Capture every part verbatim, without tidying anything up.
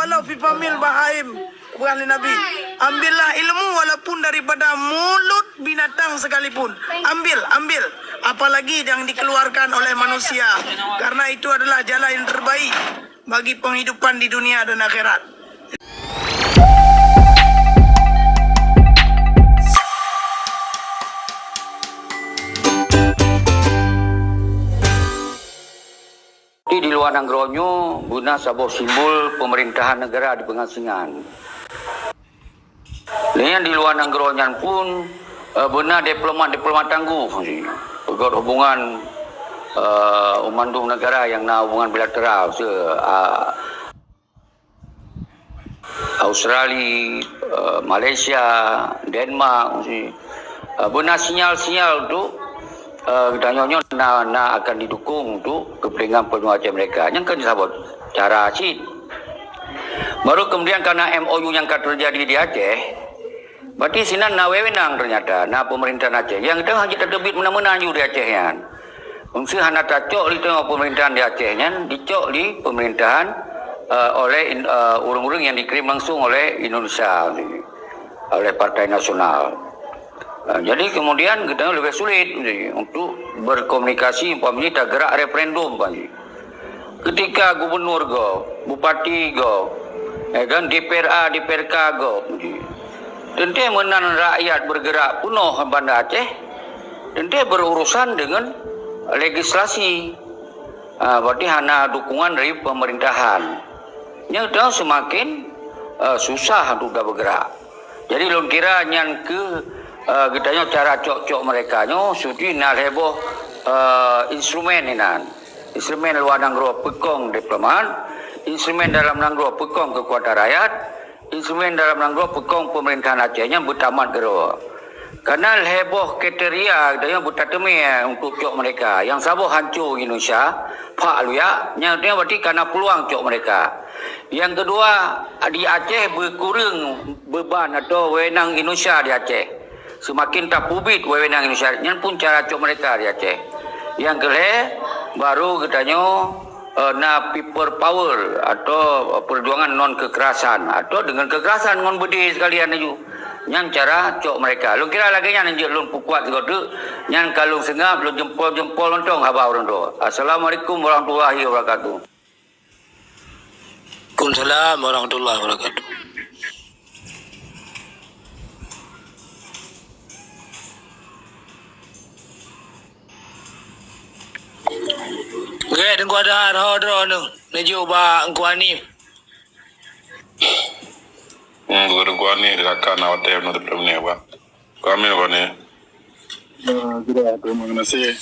Kalau fipamil bahaim, bukan lé Nabi. Ambillah ilmu walaupun daripada mulut binatang sekalipun. Ambil, ambil. Apalagi yang dikeluarkan oleh manusia. Karena itu adalah jalan yang terbaik bagi penghidupan di dunia dan akhirat. Di luwa nanggroe nyoe beuna saboh simbol pemerintahan negara di pengasingan. Nyan di luwa nanggroe nyan pun, eh, beuna diplomat-diplomat tangguh, peugöt hubungan, eh, mandum negara nyang na hubungan bilateral, se-, ah, Australia, eh, Malaysia, Denmark, eh, beuna sinyal-sinyal untuk, eh, geutanyoe nyoe na, na akan didukung untuk kepentingan penuh Aceh mereka. Nyang keu saboh cara cit. Baru kemudian karena M O U nyang ka terjadi di Aceh, berarti sinan na wewenang ternyata, na pemerintahan Aceh. Nyang teuh hana tateubiet meunan-meunan ju di Aceh nyan. Meusé hana tacok lé teungoh pemerintahan di Aceh nyan, dicok lé pemerintahan, eh, oleh in-, eh, ureuëng-ureuëng nyang dikirim langsung oleh Indonesia, oleh Partai Nasional. Eh, jadi kemudian kita lebih sulit untuk berkomunikasi, umpamanya tagerak referendum, umpamanya. Ketika gubernur go, bupati go, eh, kan, D P R A, D P R K go, teuntée meunan rakyat bergerak peunoh Banda Aceh, teuntée berurusan dengan legislasi. Ah, berarti hana dukungan dari pemerintahan. Nyan teuh semakin, eh, susah untuk bergerak. Jadi lôn kira nyan keuh, eh, geutanyoe cara cok-cok mereka nyoe, suci na lhée boh, eh, instrumen inan. Instrumen luwa nanggroe peukong diplomat, instrumen dalam nanggroe peukong keukuatan rakyat, instrumen dalam nanggroe peukong pemerintahan Aceh nyan beutamat keudroe. Karena lhée boh kriteria geutanyoe beutateumé untuk cok mereka. Nyang saboh hanco Indonesia, phak luyak, nyan berarti kana peuluang cok mereka. Nyang keudua, di Aceh beukureueng beuban atau wewenang Indonesia di Aceh. Seumaken tapeubiet wewenang Indonesia, nyan pun cara cok mereka di Aceh. Nyang keulhée, baru geutanyoe, eh, na people power atau perjuangan non kekerasan atau dengan kekerasan ngon beudé sekalian laju. Nyan cara cok mereka. Lôn kira lagée nyan jeuet lôn peukuat sigoe teuk, nyan ka lôn seungab, lôn jempol-jempol lontong haba ureuëng droe. Assalamualaikum warahmatullahi wabarakatuh. Waalaikumsalam warahmatullahi wabarakatuh. Oke, Teungku Adhar, ho droeneuh, neujok bak Teungku Hanif. Hmm, Teungku Hanif, silakan awak teh menutup dulu ni, Pak. Kami, Teungku Hanif. Eh, sudah, terima kasih.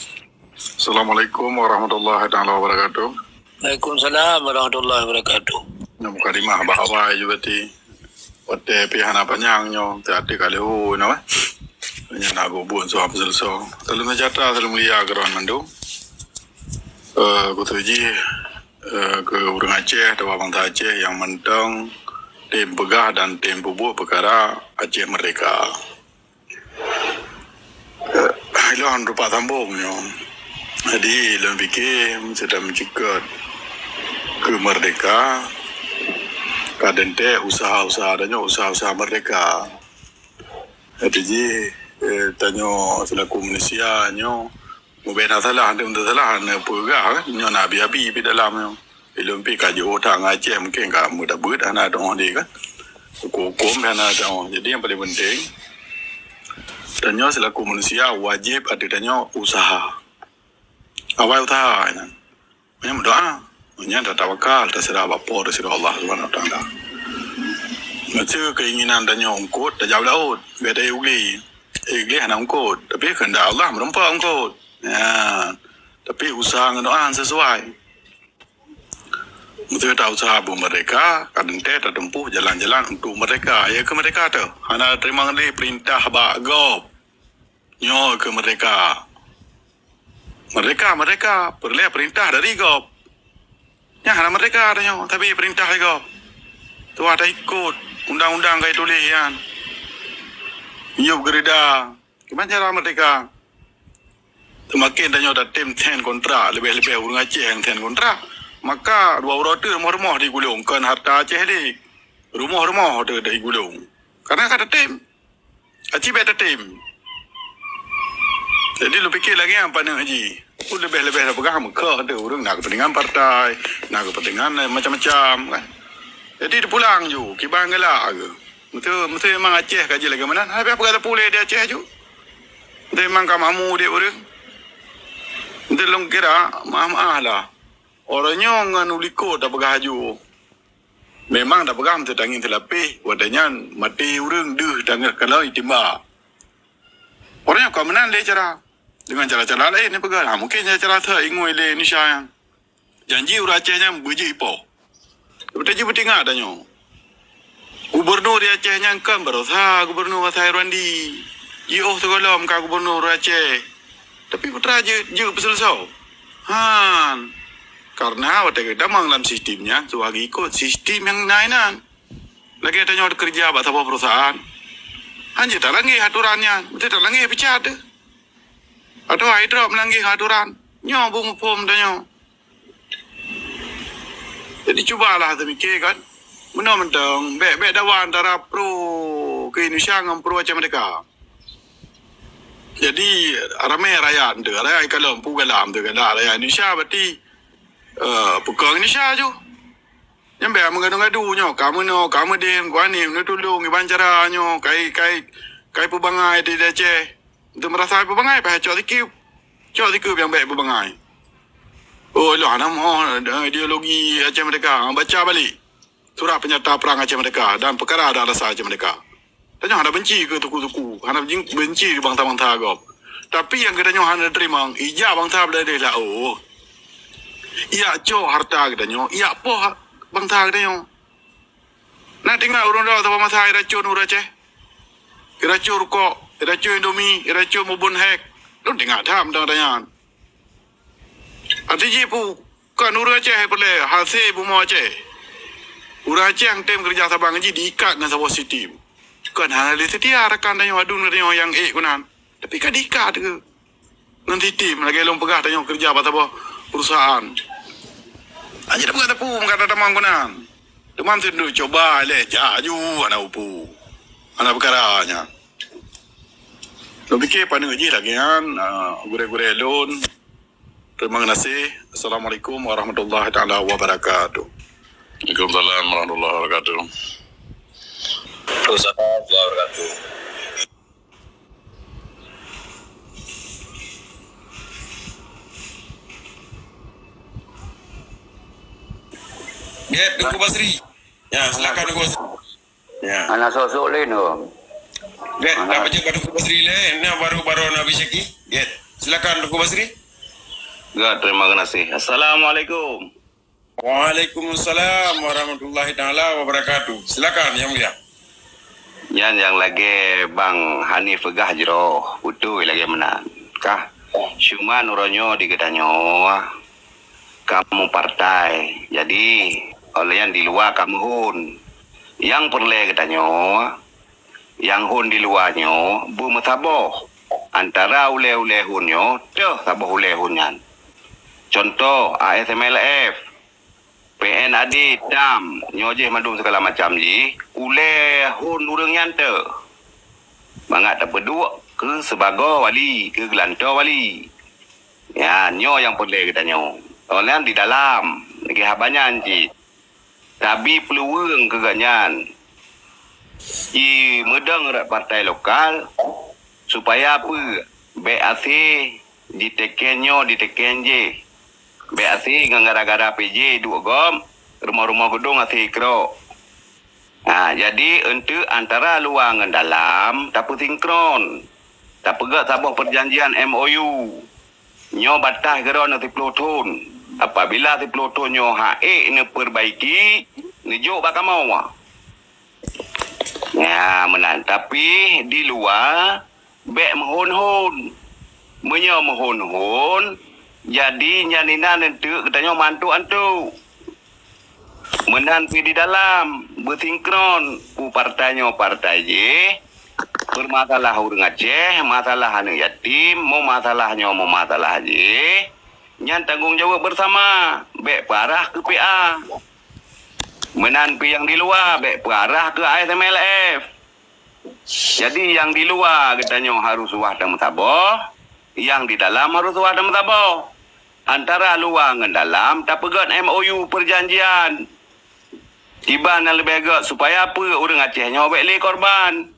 Assalamualaikum warahmatullahi taala wabarakatuh. Waalaikumsalam warahmatullahi wabarakatuh. Nah, mukadimah bah awai je berarti. Watée pih hana panyang nyoe, teuaté ka lheueh nyoe, eh. Nyan na gobon soe peuseuleusoe. Salam sejahtera, salam mulia keu droen mandum. Eh, khusos jih, eh, keu ureuëng Aceh, atawa bansa Aceh nyang mantong tem peugah dan tem peubuet peukara Aceh merdeka. Eh, ilôn rupa sambong nyoe. Jadi, lôn pike, meusidang meucukot keu merdeka, ka teuntée usaha-usaha tanyoe, usaha-usaha merdeka. Jadi jih, eh, tanyoe selaku manusia nyoe, mubena salah, hana meusalah, hana peugah, kan? Nyoe na abi-abi pih dalam nyoe. Ilôn pih ka jiôh that ngon Aceh, mungken ka meudabeut hana teu'oh deh, kan? Huköm-huköm hana teu'oh. Jadi, nyang paling penting, tanyoe selaku manusia wajéb ateueh tanyoe usaha. Awai usaha nyan. Meunyoe meudoa, meunyoe tatawakal, taseurah bak Po, taseurah Allah Subhanahu Wa Taala. Meuseu keinginan tanyoe eungkot, tajak u laôt, bèk tayue u glé. Eh, glé hana eungkot, tapi keuheundak Allah meureumpok eungkot. Ya. Tapi usaha ngon doa han sisuai. Meuseu ta usaha beumeurdeka, ka teuntèe tateumpôh jalan-jalan untuk meurdeka. Ya keuh meurdeka teuh, hana teurimong lé peurintah bak gob. Nyoe keuh meurdeka. Meurdeka, meurdeka, peureulèe peurintah dari gob. Nyan hana meurdeka tanyoe, tapi peurintah dari gob. Tuha taikot undang-undang ka jituléh nyan. Yub geurida. Kiban cara meurdeka? Seumaken tanyoe tatem sign kontrak, leubeh-leubeh ureueng Aceh nyang sign kontrak. Maka dua uroe teuk rumoh-rumoh digulong, kon harta Aceh lé. Rumoh-rumoh teuk digulong. Karena ka tatem. Aci bèk tatem. Jadi lôn pike lagèe nyan paneuk jih. Peue leubeh-leubeh tapeugah meukeue teuh ureueng na keupeuntengan partai, na keupeuntengan macam-macam kan. Jadi teupulang ju, kiban geulak keuh. Meuteue, meuteue memang Aceh ka jeuet lagèe meunan, hana payah peugah teupeu lé di Aceh ju. Meuteue memang ka makmu udép ureueng. Meuteue lôn kira, meu'ah-meu'ah lah. Uroe nyoe ngon u likot tapeugah ju. Memang tapeugah meuteue tangieng teulapéh, watèe nyan maté ureueng deuh tanggah kalon itimba. Uroe nyoe ka meunan lé cara. Deungon cara-cara laén neupeugah. Ha, mungken cara-cara thèe ingui lé Indonesia nyan. Janji ureueng Aceh nyan beujeuet ipoh. Tapi tajeuet beutinggai tanyoe. Gubernur di Aceh nyan kan baroesa gubernur masa Irwandi. Jiôh sigohlom ka gubernur ureueng Aceh. Tapi putra jeuet, jeuet peuseuleusoe. Han. Karena watèe geutamong lam sistem nyan, suah geuikot sistem nyang na inan. Lagèe tanyoe keureuja bak saboh perusahaan. Hanjeuet talangge aturan nyan, beutôi talangge peucat teuh. Atawa hai droe meulangge aturan. Nyoe beuet muphom tanyoe. Jadi cubalah teumiké kan. Meunoe mantong, bèk, bèk dawa antara pro keu Indonesia ngon pro Aceh Merdeka. Jadi ramè rakyat teuh, rakyat kalon peue galak teuh, galak rakyat Indonesia berarti, eh, peukong Indonesia ju. Nyan bèk meugadoh-gadoh nyoe, ka meunoe, ka meudeh, ku aneuk neutulông, kiban cara nyoe, kai, kai, kai peubangai di Aceh. Untuk meurasa peubangai, payah cok sikeup. Cok sikeup nyang bèk peubangai. Oh, lôn hana meu'oh, eh, ideologi Aceh Merdeka. Baca balik surat peunyata perang Aceh Merdeka dan peukara dan rasa Aceh Merdeka. Tanyoe hana benci keu suku-suku, hana benci, benci keu bansa-bansa gob. Tapi nyang geutanyoe hana teurimong, ija bansa Bangladesh laôt. Ija cok harta geutanyoe, ija poh bansa geutanyoe. Na teuingat ureueng droe saboh masa iracon ureueng Aceh? Iracon rukok, iracon Indomie, iracon bubon hek. Lôn teuingat that mantong nyan. Arti jih peue? Kon ureueng Aceh peureulèe hase bumoe Aceh. Ureueng Aceh nyang tem keureuja saban ngon jih diikat ngon saboh sistem. Kon hana lé seutia rakan tanyoe aduen geutanyoe nyang ék keunan. Tapi ka diikat keuh. Ngon sistem lagèe lôn peugah tanyoe keureuja bak saboh perusahaan. Hana tapeugah teupeu meukat tatamong keunan. Teuma teuntèe cuba lé jak aju hana upu. Hana peukara nyan. Lôn pike paneuk jih lagèe nyan, ah, gurèe-gurèe lôn. Terima kasih. Assalamualaikum warahmatullahi taala wabarakatuh. Waalaikumsalam warahmatullahi wabarakatuh. Waalaikumsalam warahmatullahi wabarakatuh. Ya, Teungku Basri. Ya, silakan Teungku Basri. Ya. Hana sosok laén tu. Dek, hana. Dah baca baru Teungku Basri lé, ni baru-baru Nabi Syaki. Dek, silakan Teungku Basri. Ya, terima kasih. Assalamualaikum. Waalaikumsalam warahmatullahi taala wabarakatuh. Silakan, Yang Mulia. Nyan nyang lagèe Bang Hanif peugah jroh, beutôi lagèe meunan. Kah, cuman uroe nyoe di geutanyoe kamoe partai. Jadi, oleh nyan di luwa kamoe hon. Nyang peureulèe geutanyoe, nyang hon di luwa nyoe beumeusaboh antara ulèe-ulèe hon nyoe teuh saboh ulèe hon nyan. Cuntoh, A S M L F, P N A D, dam, nyoe jih mandum sigala macam jih, ulèe hon ureueng nyan teuh. Mangat tapeuduek keu sibagoe wali, keu geulantoe wali. Nyan, nyoe nyang peureulèe geutanyoe. Awaknyan di dalam, lagèe haba nyan cit. Tabi peuluweung keu gobnyan. Jimeudong rot partai lokal, supaya peue? Bèk asé jiteken nyoe, jiteken jéh. Bèk asé ngon gara-gara P J duek gob, rumoh-rumoh geudong asé krok. Ha, jadi eunteuk antara luwa ngon dalam tapeusingkron, tapeugèt saboh peujanjian M O U. Nyoe bataih keudroe nyoe siploh thon. Apabila siploh thon nyoe han ék neupeurbaiki, neujok bak kamoe. Nyan meunan. Tapi di luwa, bèk meuhon-hon. Meunyoe meuhon-hon, jadi nyan inan eunteuk geutanyoe mantuk-antuk. Meunan pih di dalam, beusingkron, peue partai nyoe partai jih, peumasalah ureueng Aceh, masalah aneuk yatim, meumasalah nyoe meumasalah jih, nyan tanggong jaweueb bersama, bék peuarah keu P A. Meunan pih nyang di luwa, bék peuarah keu A S M L F. Jadi, nyang di luwa geutanyoe harôh suwah tameusaboh, nyang di dalam harôh suwah tameusaboh. Antara luwa ngon dalam tapeugét M O U peujanjian. Kiban nyang leubeh gét supaya peue ureuëng Aceh nyoe bék lé korban.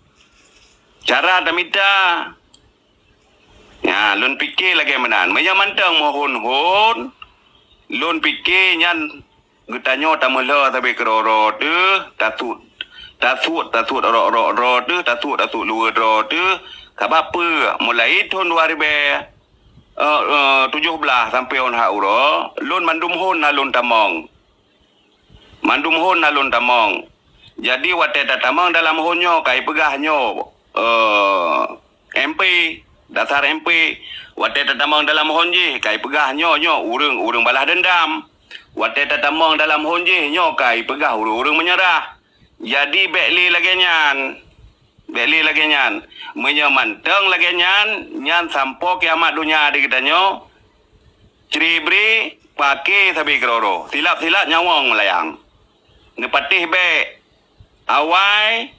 Cara tamita. Ya, lôn pike lagée meunan. Meunyoe mantong meuhon-hon, lôn pike nyan geutanyoe tameulhö sabe keudroe-droe teuh, tasuet, tasuet, tasuet rot-rot droe teuh, tasuet, tasuet luweue droe teuh. Sabab peue? Mulai thon dua ribée, eh, eh, tujoh blaih sampoe ôn hak uroe, lôn mandum hon na lôn tamong. Mandum hon na lôn tamong. Jadi, watée tatamong dalam hon nyoe, kai peugah nyoe, eh, M P, dasar M P. Watée tatamong dalam hon jih, kai peugah nyoe, nyoe ureuëng, ureuëng balas dendam. Watée tatamong dalam hon jih, nyoe kai peugah ureuëng-ureuëng meunyeurah. Jadi, bék lé lagée nyan. Bék lé lagée nyan. Meunyoe mantong lagée nyan, nyan sampoe kiamat donya di geutanyoe, cri-bri pake sabe keudroe-droe, silap-silap nyawöng meulayang. Neupatéh bék. Awai,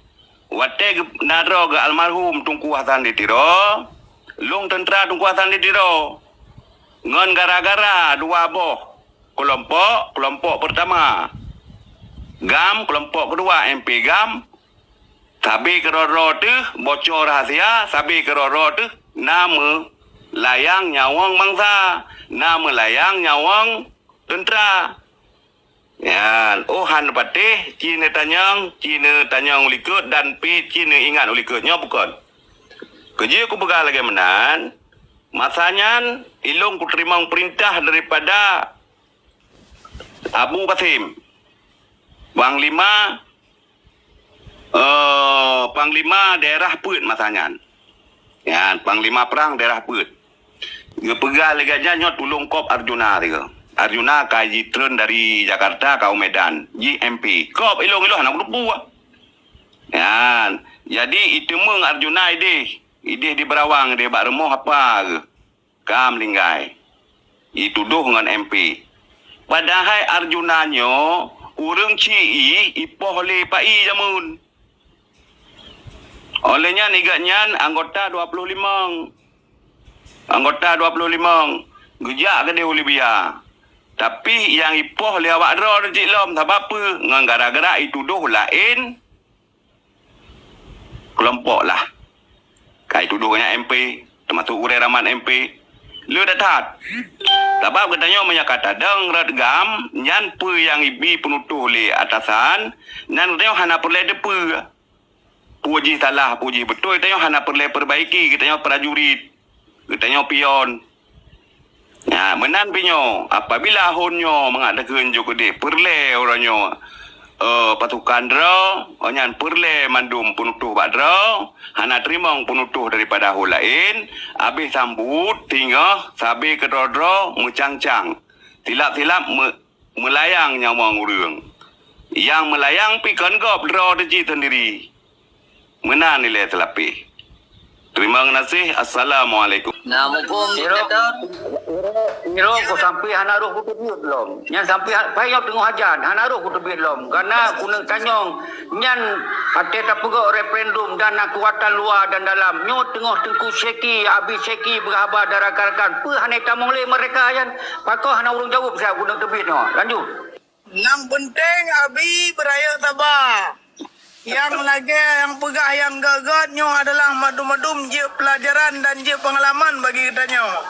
watée geu-, na droe geu almarhum Teungku Hasan di Tiro, lôn teuntra Teungku Hasan di Tiro. Ngon gara-gara dua boh keulompok, keulompok peurtama GAM, keulompok keudua M P GAM, sabe keudroe-droe teuh, bocor rahsia, sabe keudroe-droe teuh na meulayang nyawöng bansa, na meulayang nyawöng teuntra. Nyan, oh hana patéh, ci neutanyong, ci neutanyong u likot dan pi ci neuingat u likot. Nyoe bukon. Keujeuet kupeugah lagée meunan, masa nyan ilôn kuteurimong peurintah daripada Abu Basim, Panglima, eh, Panglima daerah Peuet masa nyan. Nyan, Panglima Perang daerah Peuet. Geupeugah lé gobnyan nyoe tulông kop Arjuna tiga. Arjuna ka jitreun dari Jakarta ka u Medan, ji M P. Kop ilôn-ilôn hana kuteupue. Nyan, jadi iteumeung Arjuna ideh, ideh di Berawang, ideh bak rumoh apa geuh. Ka meuninggai. Itudôh ngon M P. Padahai Arjuna nyoe ureuëng ci-i ipoh lé pai jameun. Óh lheueh nyan i gobnyan anggota dua ploh limong. Anggota dua ploh limong geujak keudeh u Libya. Tapi nyang ipoh lé awak droe cit lom sabab peue? Ngon gara-gara itudôh laén keulompok lah. Ka itudôh gobnyan M P, teumasuk gurée ramat M P. Le that-that. Sabab geutanyoe meunyoe ka tadong rot GAM, nyan peue nyang ibi peunutoh lé atasan, nyan geutanyoe hana peureulée teupeue. Peue jih salah, peue jih beutôi, geutanyoe hana peureulée peubaiki, geutanyoe prajurit. Geutanyoe pion. Nyan, meunan pih nyoe, apabila hon nyoe mangat takheun jok keudeh, peureulée uroe nyoe, eh, pasukan droe, nyan peureulée mandum peunutoh bak droe, hana teurimong peunutoh daripada hon laén, abéh sambot, singoh, sabe keudroe-droe, meucang-cang. Silap-silap meu-, meulayang nyawöng ureuëng. Nyang meulayang pih kon gob droe teuh cit seundiri. Meunan ilée seulapeh. Teurimong geunaséh. Assalamualaikum. Nah, muphom, Niro, Niro, Niro, ku sampai hana roh kuteubiet lom. Nyan sampai ha-, payah teungoh ajan, hana roh kuteubiet lom. Karena kuneuk tanyong, nyan até tapeugok referendum dan na keuwatan luwa dan dalam. Nyoe teungoh Teungku Syeki, Abi Syeki peugah haba dan rakan-rakan. Peue hana tamong lé mereka nyan? Pakon hana ureuëng jaweueb siat kuneuk teubiet nyoe? Lanjut. Nyang peunteng Abi beurayeuk saba. Nyang lagée nyang peugah nyang gét-gét nyoe adalah mandum-mandum jeuet peulajaran dan jeuet peungalaman bagi geutanyoe.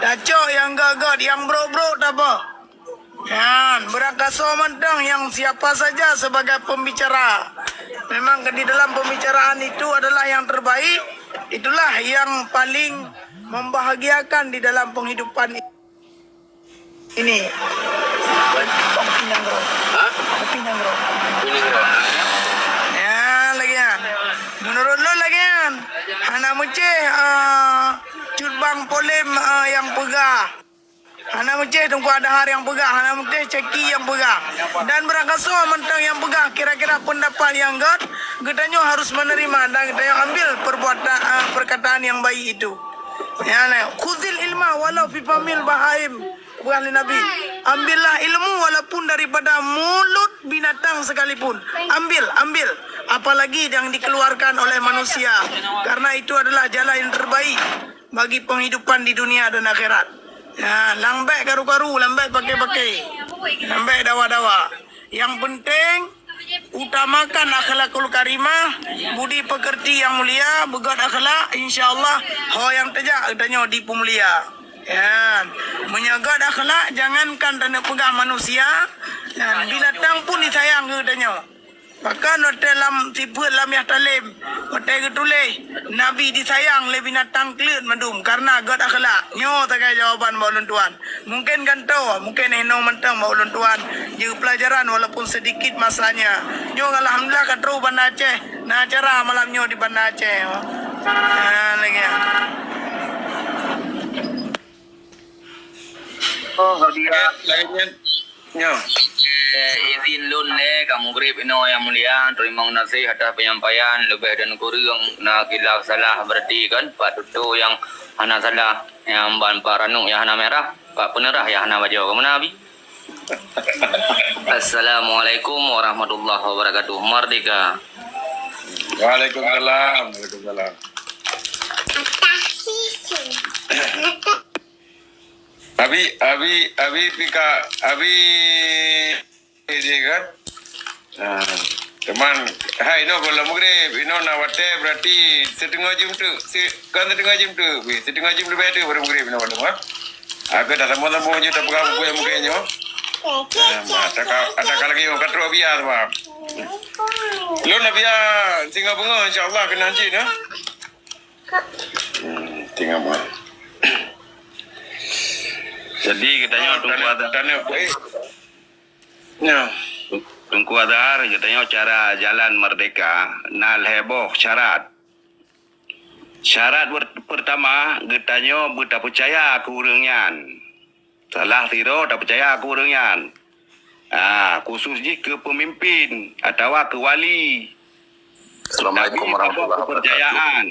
Tacok nyang gét-gét, nyang brok-brok taböh. Nyan, beurangkasoe mantong nyang siapa saja sebagai pembicara. Memang di dalam pembicaraan itu adalah yang terbaik, itulah yang paling membahagiakan di dalam penghidupan ini. Kopi nyang rot. Hah? Kopi nyang rot. Kopi nyang rot. Ya, lagée nyan. Menurut lôn lagée nyan. Hana meucéh, ah, Cut Bang Polem, ah, nyang peugah. Hana meucéh Teungku Adhar nyang peugah. Hana meucéh Ceki nyang peugah. Dan beurangkasoe mantong nyang peugah kira-kira pendapat nyang gét, geutanyoe harus menerima dan geutanyoe ambil perbuatan, ah, perkataan yang baik itu. Ya, nah, khuzil ilma walau fi famil bahaim, buah li Nabi. Ambillah ilmu walaupun daripada mulut binatang sekalipun. Ambil, ambil. Apalagi yang dikeluarkan oleh manusia. Karena itu adalah jalan yang terbaik bagi penghidupan di dunia dan akhirat. Ya, lambek karu-karu, lambek pakai-pakai. Lambek dawa-dawa. Yang penting, utamakan akhlakul karimah, budi pekerti yang mulia, beugöt akhlak, insya Allah, ho nyang teujak geutanyoe dipeumulia. Ya, meunyoe göt akhlak, jangankan taneuk peugah manusia, ya, binatang pun disayang geutanyoe. Bahkan watèe lam sifeuet lam Yah Talem, watèe geutuléh, Nabi disayang lé binatang kleuet mandum karena göt akhlak. Nyoe sagai jawaban bak ulôn tuan. Mungkin gantoe, mungkin hinoe mantong bak ulôn tuan jeuet peulajaran walaupun sedikit masanya. Nyoe alhamdulillah ka trôh Banda Aceh. Na acara malam nyoe di Banda Aceh. Ha, lagèe nyan. Oh, hadiah. Lagèe nyan. Nyoe. Eh, izin lôn lé ka mugrib inoe nyang mulia, teurimong gaséh atas penyampaian, leubeh dan kureueng na khilaf salah, berarti kan, Pak Tutu nyang hana salah, nyang ban Pak Ranuk nyang hana mirah, Pak Peunurah nyang hana bajoe. Keumeuna, Abi? Assalamualaikum warahmatullahi wabarakatuh. Merdeka. Waalaikumsalam. Waalaikumsalam. Abi, abi, abi pika, abi, ini kan? Nah, cuman, hai, inoe goh lom mugrib, inoe na watèe berarti siteungoh jeuem teuk, si-, kan siteungoh jeuem teuk, weh, siteungoh jeuem leubeh teuk baru mugrib inoe goh lom, ha? Aku dah sambung-sambung je, tak pegang buku yang mungkin nyoe. Nah, ada ka-, ada ka lagi, ka trôh biar, bang. Lôn na biar singoh beungoh, insya Allah, keunan cit, ha? Hmm, tinggal buat. Jadi, geutanyoe Teungku Azhar. Tanya, eh. Ya. Teungku Azhar, geutanyoe cara jalan merdeka na lhèe boh syarat. Syarat ber-, pertama, geutanyoe beutapeucaya keu ureueng nyan. Salah sidroe tapeucaya keu ureueng nyan. Ah, khusus jih keu peumimpin atawa keu wali. Assalamualaikum warahmatullahi wabarakatuh. Tapi saboh keupeurcayaan.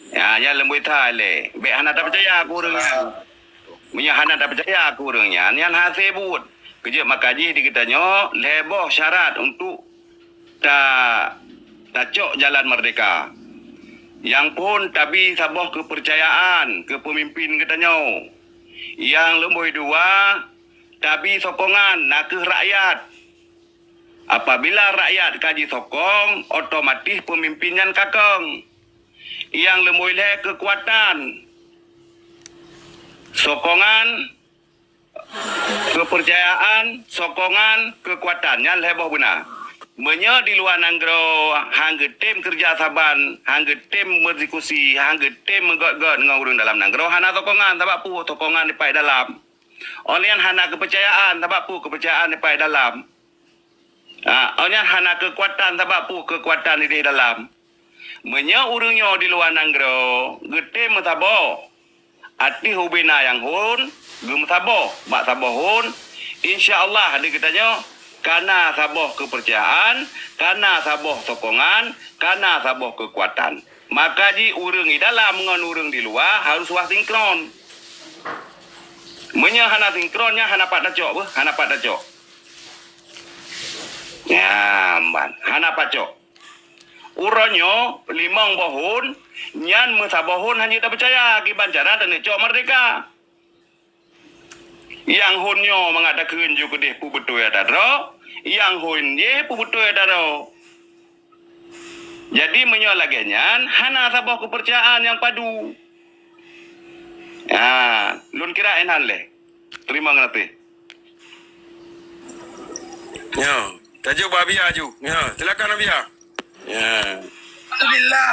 Ya, nyan leumboi that lé. Bèk hana tapeucaya keu ureueng nyan. Meunyoe hana tapeucaya keu ureueng nyan, nyan hase buet. Keujeuet maka jih di geutanyoe lhèe boh syarat untuk ta-, tacok jalan merdeka. Nyang phôn tabi saboh keupeurcayaan keu peumimpin geutanyoe. Nyang leumboi dua, tabi sokongan, na kheueh rakyat. Apabila rakyat ka jisokong, otomatis peumimpin nyan ka kong. Nyang leumboi lhèe keukuatan. Sokongan, keupeurcayaan, sokongan, keukuatan. Nyan lhèe boh beuna. Meunyoe di luwa nanggroe han geutem keureuja saban, han geutem berdiskusi, han geutem meugöt-göt ngon ureueng dalam nanggroe, hana sokongan, sabab peue? Sokongan dipaih dalam. Óh lheueh nyan hana keupeurcayaan, sabab peue? Keupeurcayaan dipaih dalam. Ha, óh nyan hana keukuatan, sabab peue? Keukuatan idéh dalam. Meunyoe ureueng nyoe di luwa nanggroe geutem meusaboh, ateueh ubena nyang hon geumeusaboh bak saboh hon, insya Allah di geutanyoe kana saboh keupeurcayaan, kana saboh sokongan, kana saboh keukuatan. Maka jih ureueng di dalam ngon ureueng di luwa harôh wah sinkron. Meunyoe hana sinkron, nyan hana pat tacok beuh, hana pat tacok. Nyan ban, hana pat cok. Uroe nyoe limong boh hon, nyan meusaboh hon hana tapeucaya kiban cara taneuk cok merdeka. Nyang hon nyoe mangat takheun ju keudeh peubeutôi ata droe, nyang hon jéh peubeutôi ata droe. Jadi meunyoe lagèe nyan, hana saboh keupeurcayaan nyang padu. Ha, lôn kira inan lé. Terima kasih. Ya, tajuk Bak Abia aju. Ya, silakan Abia. Ya. Alhamdulillah.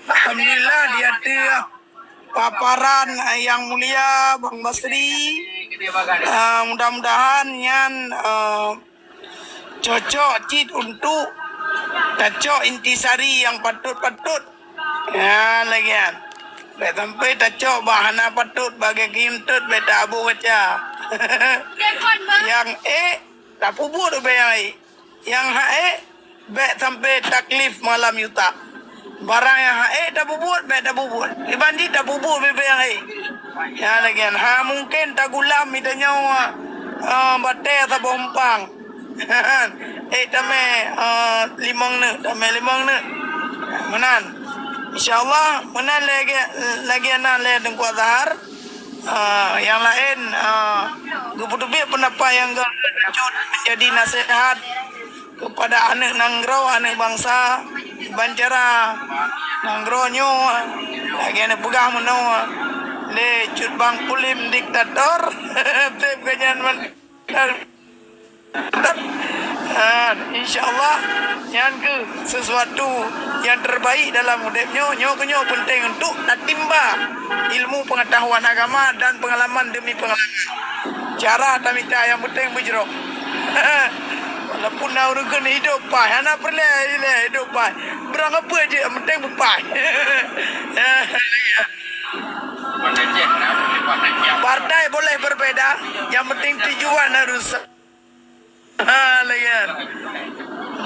Alhamdulillah, di ateueh paparan, eh, yang mulia Bang Basri. Eh, mudah-mudahan nyan, eh, cocok cit untuk tacok intisari nyang patut-patut. Ya, lagèe nyan. Bèk sampai tacok bak hana patut, bak geuh geuntôt bèk ta-abô kaca. Nyang ék, tapeubuet ubé nyang ék. Nyang hana ék, bèk sampai taklif malam yutak. Barang nyang han ék tapubuet, bèk tapubuet. Iban jih tapubuet bèk-bèk nyang ék. Nyang lagèe nyan, ha mungken tagulam geutanyoe, eh, batèe saboh eumpang. Ék tamè, eh, limong neuk, tamè limong neuk. Meunan. Insya Allah, meunan lagèe, lagèe nan lé Teungku Azhar. Ah, nyang laén, ah, geupeuteubiet peundapat nyang geuh jeuet menjadi naseuhat keupada aneuk nanggroe, aneuk bansa, ban cara nanggroe nyoe, lagèe neupeugah meunoe lé Cut Bang Pulim diktator, teuh geuhnyan man-, Ah, insya Allah, nyan keuh sesuatu nyang terbaik dalam udép nyoe. Nyoe keuh nyoe penting untuk tatimba ilmu pengetahuan agama dan pengalaman demi pengalaman. Cara tamita nyang penting beujroh. Walaupun na ureueng kheun hidup paih, hana peureulèe ilèe hidup paih. Beurang apa jeuet, yang penting beupaih. Partai boleh berbeda, yang penting tujuan harus Ha, lagèe nyan.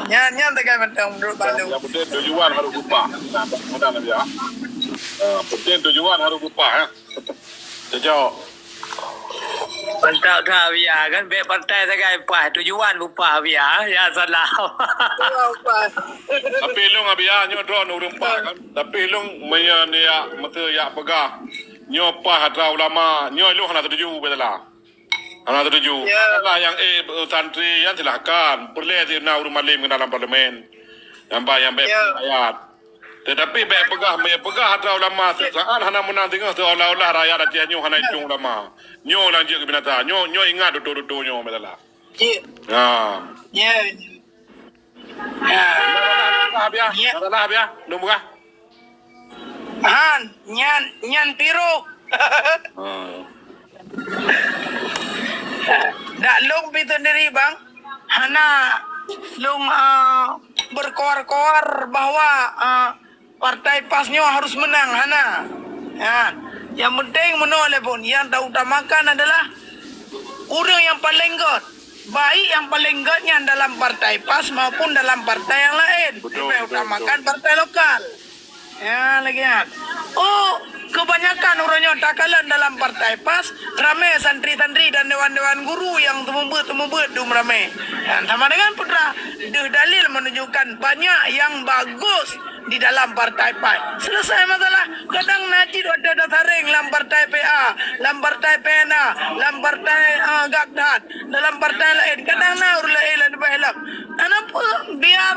Nyan, nyan tagai mantong menurut Bang Lu. Yang penting tujuan harus beupaih. Nah, mudah Nabi, ya. Ah, penting tujuan harus beupaih, ya. Cocok. Mantap ka, Bia, kan? Bèk partai sagai paih, tujuan beupaih, Bia. Ya, salah. Tujuan beupaih. Tapi lôn, Bia, nyoe droeneuh ureueng paih, kan? Tapi lôn meunyoe jak, meuteuk jak peugah, nyoe paih atra ulama, nyoe lôn hana setuju, beutôi lah. Hana setuju. Ya. Masalah nyang, eh, santri nyan silahkan. Peureulèe si na ureueng malem keu dalam parlemen. Nyang ba-, nyang bèk, ya, rakyat. Tetapi bèk peugah, bèk peugah atra ulama, ya, saat hana meunang singoh seolah-olah rakyat Aceh nyoe hana, ya, itueng ulama. Nyoe lam jeuet keu binatang. Nyoe, nyoe ingat tutoe-tutoe nyoe masalah. Ya. Ha. Ya. Salah, Bia. Ya. Salah, Bia. Lôn peugah. Han, nyan, nyan pirôh. Ha. Dak lôn pi sendiri, Bang. Hana lôn, eh, berkoar-koar bahwa, eh, Partai PAS nyoe harus menang, hana. Ya. Yang penting meunoe lé phon, yang tautamakan adalah ureueng nyang paleng göt. Baik nyang paleng göt nyan dalam Partai PAS maupun dalam partai nyang laén. Betul, betul, betul. Utamakan partai lokal. Ya, lagèe nyan. Oh, kebanyakan ureueng nyoe takalon dalam Partai PAS, ramè santri-santri dan dewan-dewan guru nyang teumeubeuet-teumeubeuet dum ramè. Dan sama dengan putra, deuh dalil menunjukkan banyak yang bagus di dalam Partai PAS. Selesai masalah. Kadang na cit watèe tasareng lam Partai P A, lam Partai P N A, lam Partai, eh, Gakdat, dalam partai laén. Kadang na ureueng laén lam Partai Islam. Kenapa? Biar,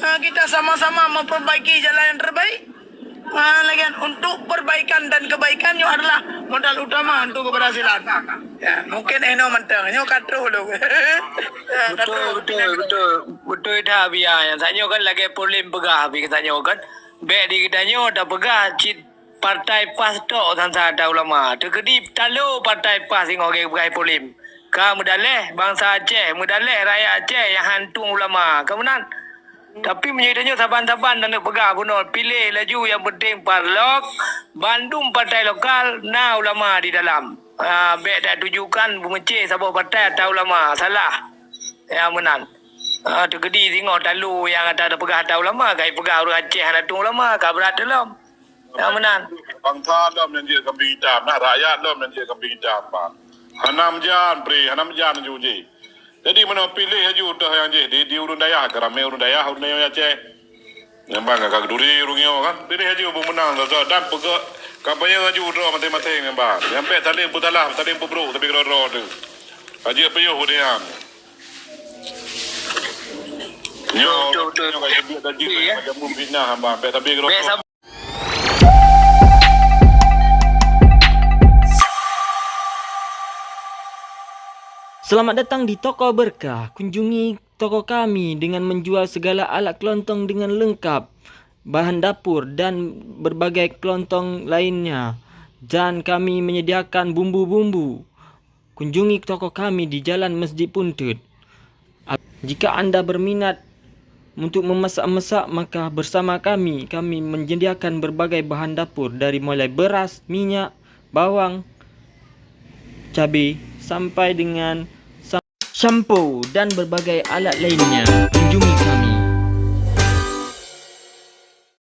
eh, kita sama-sama memperbaiki jalan yang terbaik. Ah, lagèe nyan, untuk perbaikan dan kebaikan nyoe adalah modal utama untuk keberhasilan. Ya, mungkin inoe mantong, nyoe ka troh lôn. Ya, ka troh. Betul, betul, betul. Betul that, Bia. Nyang tanyoe kan lagèe Pulim peugah, Bia, tanyoe kan. Bèk di geutanyoe tapeugah cit partai PAS tok, san-san atra ulama. Teukeudi talo partai PAS singoh lagèe peugah Pulim. Ka meudalèh bansa Aceh, meudalèh rakyat Aceh nyang han tueng ulama. Ka meunan. Tapi meunyoe tanyoe saban-saban taneuk peugah bunoe, piléh laju nyang penting parlok, bandum partai lokal na ulama di dalam. Ah, bèk tatujukan beumeucéh saboh partai atra ulama, salah. Ya meunan. Ah, teukeudi singoh talo nyang atra tapeugah atra ulama, ka ipeugah ureueng Aceh hana tueng ulama, ka brat lom. Ya meunan. Bansa lom nyang jeuet kambing itam, nah, rakyat lom nyang jeuet kambing itam, bah. Hana meujan, pri, hana meujan laju jih. Jadi meunoe piléh laju toh nyang jih di, di ureueng dayah, ka ramè ureueng dayah, ureueng dayah Aceh. Nyang bang ka geuduri ureueng nyoe kan. Piléh laju beumeunang saja dan peugah kampanye laju droe maséng-maséng nyang bang. Nyang bèk saléng peusalah, saléng peubrôk, tapi keudroe-droe tu. Ka jeuet piôh beudiam. Nyoe, betul, betul. Nyoe ka jeuet, ka jeuet, ya. Macam fitnah bang, bèk tapi keudroe-droe. Selamat datang di Toko Berkah. Kunjungi toko kami dengan menjual segala alat kelontong dengan lengkap, bahan dapur dan berbagai kelontong lainnya. Dan kami menyediakan bumbu-bumbu. Kunjungi toko kami di Jalan Masjid Puntut. Jika anda berminat untuk memasak-masak, maka bersama kami, kami menyediakan berbagai bahan dapur dari mulai beras, minyak, bawang, cabai, sampai dengan sa-, shampoo dan berbagai alat lainnya. Kunjungi kami.